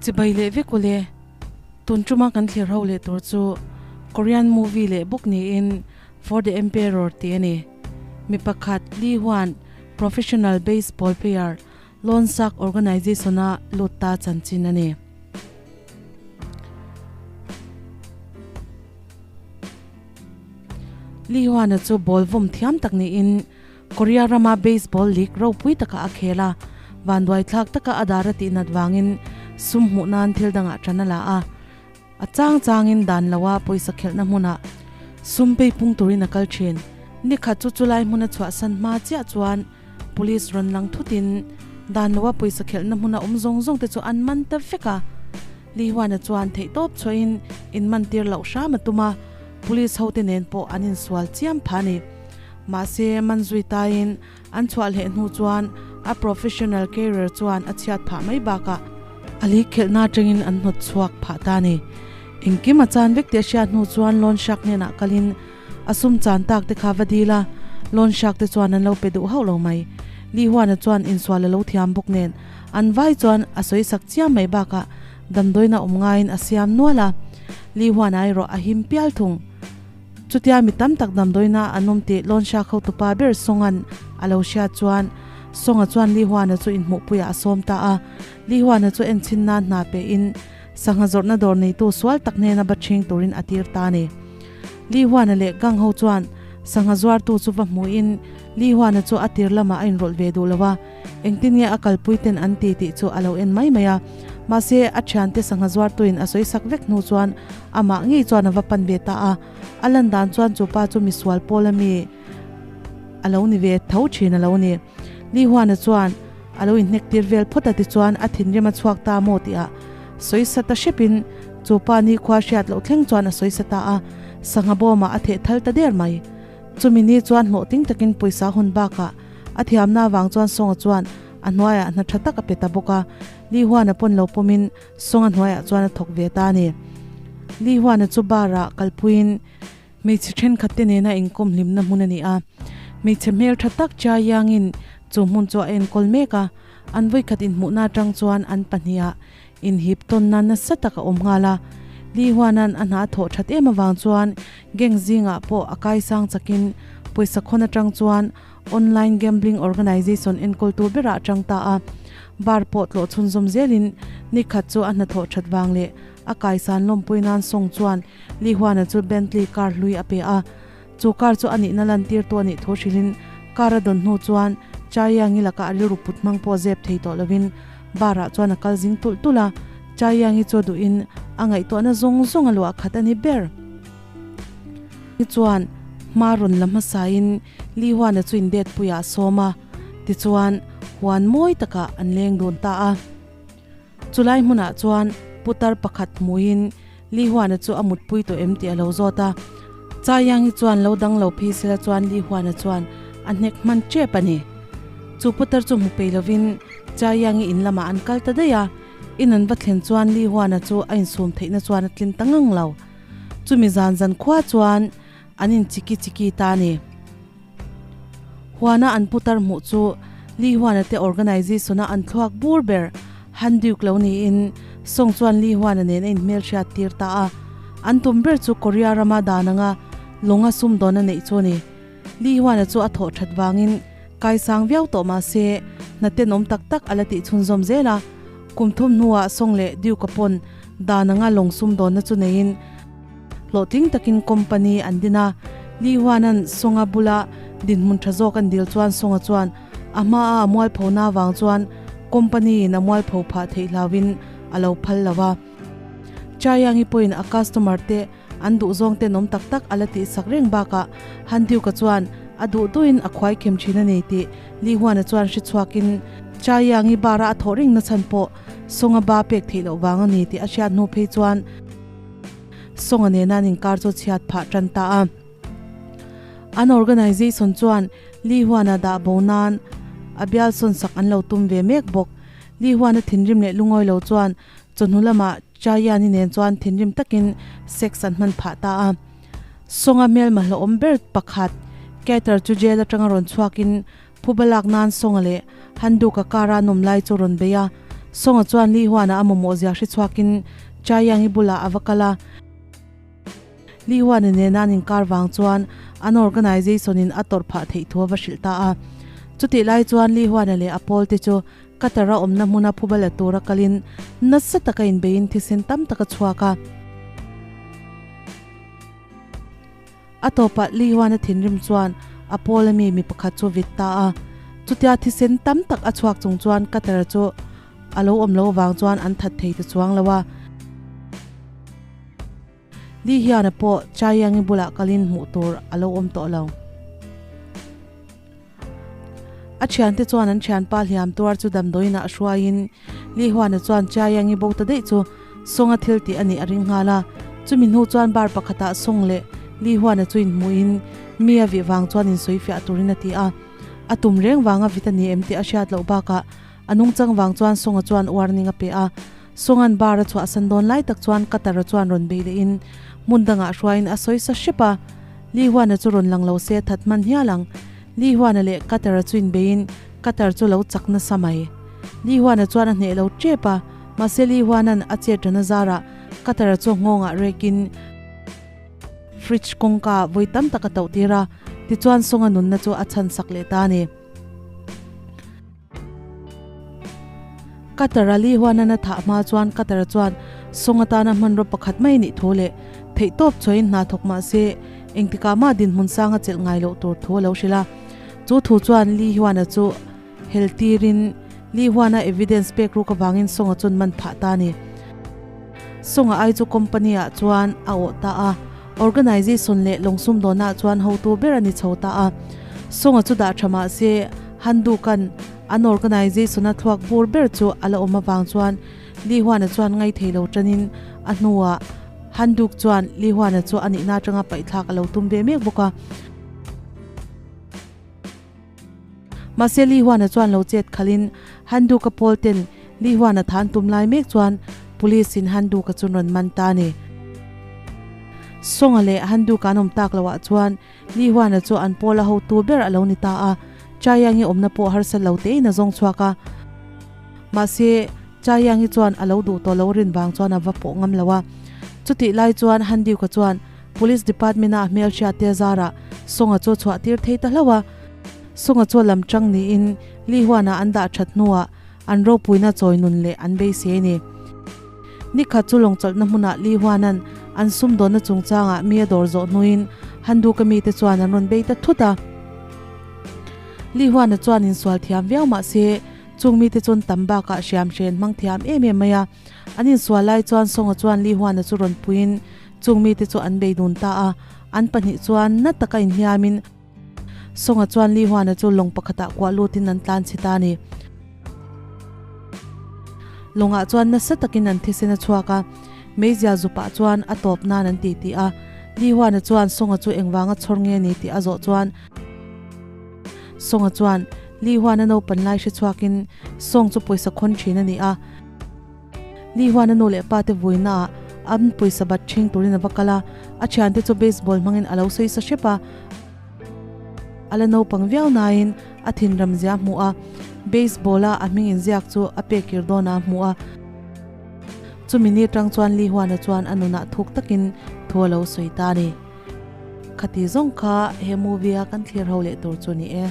Chibai leh vek ule, tun tuma kan thlir ho leh tur chu Korean movie leh bawk niin For the Emperor tih a ni. Mi pakhat Lee Hwan, professional baseball player, Lone Shark Organization-a lut ta chanchin a ni. Lee Hwan-a chu ball vawm thiam tak niin Korea rama baseball league ropui takah a khel a, vanduai thlak taka a dar a tihnat vangin sum hmuh nan thil dangah tan a la a. A chang changin dan loa pawisa khelhna hmunah sum pei pung turin a kal thin. Nikhat chu chulai hmuna chhuahsan hma chiah chuan police rawn lang thutin dan loa pawisa khelhna hmuna awm zawng zawng te chu an man ta vek a. Lihuana chuan theihtawp chhuahin inmantir loh hram a tum a, police hote nen pawh an insual chiam phah a ni. Mahse, man zui taiin An chhuah hleh hnu chuan a professional career chuan a chhiat phah mai bakah a li khelhna atangin an hnawt chhuak phah ta a ni. Engkim a chan vek tih a hriat hnu chuan loan shark hnenah kalin a sum chan tak te kha va dil a, loan shark te chuan an lo pe duh hauh lo mai. Li Huana chuan insual a lo thiam bawk nen an vai chuan a sawi sak chiam mai bakah damdawiin a awm ngaiin a siam nual a, Li Huana erawh a him pial thung. Chutia mi tam tak damdawiina an awm tih Lawnhriak hotupa ber Songa'n a lo hriat chuan Songa chuan Li Huana chu inhmuhpuiah a sawm ta a. Li Huana chu enchhin nan hna pehin sangha zawrhna dawr neitu sual tak hnena ba ṭhing turin a tir ta a ni. Li Huana leh gang ho chuan sangha zuartu chu va hmuhin Li Huana chu a tir lamah a inrawlh ve duh lo a. Engtin nge a kalpui ten an ti tih chu a lo en mai mai a. Mahse, a thiante sangha zuartuin a sawi sak vek hnu chuan amah ngei chuan a va pan ve ta a. A lan dan chuan chu pa chu misual pawl a mi a lo ni ve tho thin a lo ni. Li Huana chuan a lo inhnek tir vel phawt a tichuan a thinrim a chhuak ta maw tih ah sawi sa ta hrepin chu pa nikhua hriat loh thleng chuan a sawi sa ta a. Sangha bawmah a theh thal ta der mai. Chumi ni chuan hlawhtling takin pawisa hawn bakah a thiamna avang chuan Songa chuan a hnuaiah hna tha tak a pe ta bawk a, Li Huana pawn lo pawmin Songa hnuaiah chuan a thawk ve ta a ni. Li Huana chu bar-ah kalpuiin hmeichhe thenkhat te nena inkawm hlimna hmun a ni a, hmeichhe hmel tha tak Chia Yang-in chu hmun chu a enkawl mek a, an vawikhat inhmuhna atang chuan an pahniha Inhip tawnna nasa tak a awm nghal a, Li Huana'n a hna a thawh that em avang chuan gang zingah pawh a kaisang chakin pawisa khawn atang chuan online gambling organization enkawltu berah a tang ta a. Bar pawh tlawh chhunzawm zelin nikhat chu a hnathawh that vang leh a kaisan lawmpui nan Song chuan Li Huana chu Bentley car hlui a pe a. Chu car chu a nihna lantirtu a nih thu hrilhin car a dawn hnu chuan Chaiyangi lakah a rilru put hmang pawh zep thei tawh lovin bar ah chuan a kal zing tulh tulh a, Chaiyangi chu a duhin a ngaihtuahna zawng zawng a luah khat a ni ber. Chuan hma rawn la hmasain Li Huana chu in det puiah a sawm a, tichuan huan mawi takah an leng dun ta a. Chulai hmunah chuan putar pakhat hmuhin Li Huana chu a mutpui tawh em tih a lo zawt a. Chai Yang hi chuan lo dang lo phei sela chuan Li Huana chuan a hnek hman tep a ni. Chu putar chu hmu pei lovin Chai Yang-i in lamah an kal ta daih a, in an va thlen chuan Li Huana chu a insum theihna chuan a tlin ta ngang lo. Chumi zan zan khua chuan an in chiki chiki ta a ni. Huana an putar hmuh chu Li Huana te organization-a an thluak bur ber Han Duke lo niin Song chuan Li Huana nen a inhmelhriat tir ta a. An tum ber chu Korea rama dan anga lawnga sumdawn a neih chu a ni. Li Huana chu a thawh that vangin kaisang viau tawh mah se hna tenawm tak tak a la tih chhunzawm zel a. Kum thum hnuah Song leh Duke-a pawn dan anga lawng sumdawnna chu neiin, Hlawhtling takin company an din a, Li Huana'n Songa bula dinhmun tha zawk an dil chuan Songa chuan a hmaa a mualphona avang chuan company in a mualpho phah theih hlauhin a lo phal lo a. Chayangi pawhin a customer te an duh zawng tenawm tak tak a la tihsak reng bakah Han Duke-a chuan a duh duhin a khuai khem thin a ni tih Li Huana chuan hre chhuakin Chayangi bar-a a thawh reng nachhan pawh Songa ba pek theih loh vang a ni tih a hriat hnu phei chuan Songa nena an inkar chu chhiat phah tan ta a. An organisation chuan Li Huana dah bo nan a bial sawn sak an lo tum ve mek bawk. Li Huana thinrim leh lungawi lo chuan chawhnu lamah Chayani nen chuan thinrim takin sex an hman phah ta a. Songa hmelma hlauhawm ber pakhat Cater chu jail atanga rawn chhuakin Phuba lak nan Songa leh Handuka kara nawm lai chu rawn bei a. Songa chuan Li Huana a mamawh zia hre chhuakin Chai Yang-i bulah a va kal a. Li Huana nena an inkar vang chuan an organisation in a tawrh phah theih thu a va hrilh ta a. Chutih lai chuan Li Huana leh a pawlte chu Qatar a awmna hmuna phuba la tura kalin nasa taka inbeiin thisen tam tak a chhuak a. A tawpah Li Huana thinrim chuan a pawl ami mi pakhat chu vit ta a. Chutia thisen tam tak a chhuak chung chuan Qatar chu a lo awm lo vang chuan an that thei ta chuang lo a. Li hian a pawh Chaiyangi bulah kalin hmuh tur a lo awm tawh lo. A thiante chuan an thianpa hliam tuar chu damdawiinah hruaiin Li Huana chuan Chaiyangi bo ta daih chu Songa thil tih a nih a ring nghal a. Chumi hnu chuan bar pakhatah Song leh Li Huana chu inhmuhin mi a vih vang chuan insawifiah turin a ti a. A tum reng vanga vit a ni em tih a hriat loh bakah A nungchang vang chuan Songa chuan warning a pe a. Songa'n bar a chhuahsan dawn lai tak chuan Qatar-a chuan rawn bei lehin hmun dangah hruaiin a sawi sa hrep a. Li Huana chu rawn lang lo se a that hman hial ang. Li Huana leh Qatar-a chu inbeiin Qatar chu lo chak nasa mai. Li Huana chuan a hneh lo tep a, mahse Li Huana'n a chet ran a zarah Qatar-a chu nghawngah rekin fridge kawngka vawi tam tak a tauh tir a, tichuan Songa nunna chu a chhansak leh ta a ni. Qatar a Li Huanan a thah hma chuan Qatar chuan sawng atana hmanraw pakhat mai nih thu leh theihtawp chhuahin hna thawk mah se engtikah mah dinhmun sang a chelh ngai loh tur thu a lo hrilh a. Chu thu chuan Li Huana chu hel tirin Li Huana evidence pek ruk avangin Songa chuan man phah ta a ni. Songa ai chu company ah chuan a awh ta a, organization leh lawng sumdawnah chuan hotu ber a ni chho ta a. Songa chu dah tha mah se Handukan an organization a thluak bur ber chu a la awm avang chuan Li Huana chuan ngaithei lo tanin a hnuah Handuk chuan Li Huana chu a nihna atanga paihthlak a lo tum ve mek bawk a. Mahse Li Huana chuan lo chet khalhin Handuka pawl ten Li Huana than tum lai mek chuan Police in Handuka chu rawn man ta a ni. Songa leh Handuka an awm tak loah chuan Li Huana chu an pawl a hotu ber a lo ni ta a, Chaiyangi awmna pawh harsa lo tein a zawng chhuak a. Mahse Chaiyangi chuan a lo duh tawh lo rin vang chuan a va pawh ngam lo a. Chutih lai chuan Handuka chuan Police Department a hmelhriat te zarah Songa chu chhuah tir thei ta hlauh a. Songa chu lam chang niin Li Huana an dah that hnuah an ropuina chawi nun leh an beisei a ni. Nikhat chu lawngchawlhna hmunah Li Huana'n an sumdawnna chungchangah mi a dawr zawh hnuin Handuka mite chuan an rawn bei ta thut a. Li Huana chuan insual thiam viau mah se chung mite chuan tam bakah hriam hren hmang thiam em em mai a. An insual lai chuan Songa chuan Li Huana chu rawn puiin Chung mite chu an bei dun ta a, an pahnih chuan na taka inhliamin Songa chuan Li Huana chu lawng pakhatah kuah lutin an tlan chhe ta a ni. Lawngah chuan nasa takin an thisen a chhuak a, meizial zupah chuan a tawp nan an ti tih a. Li Huana chuan Songa chu engvanga chhawr nge ni tih a zawh chuan Songa chuan Li Huana naupan lai hre chhuakin Song chu pawisa khawn thin a ni a, Li huan a nu leh pa te vuina ah an pawisa bat ṭhing turin a va kal a, a thiante chu baseball hmangin a lo sawi sa hrep a, a la naupang viau nain a thinram zia a hmuh a, baseball a a hming inziak chu a pek kir dawn a hmuh a, chumi ni tang chuan Li Huana chuan a nunah thuk takin thu a lo sawi ta a ni. Khati zawng kha he movie a kan thlir ho leh tur chu ni e.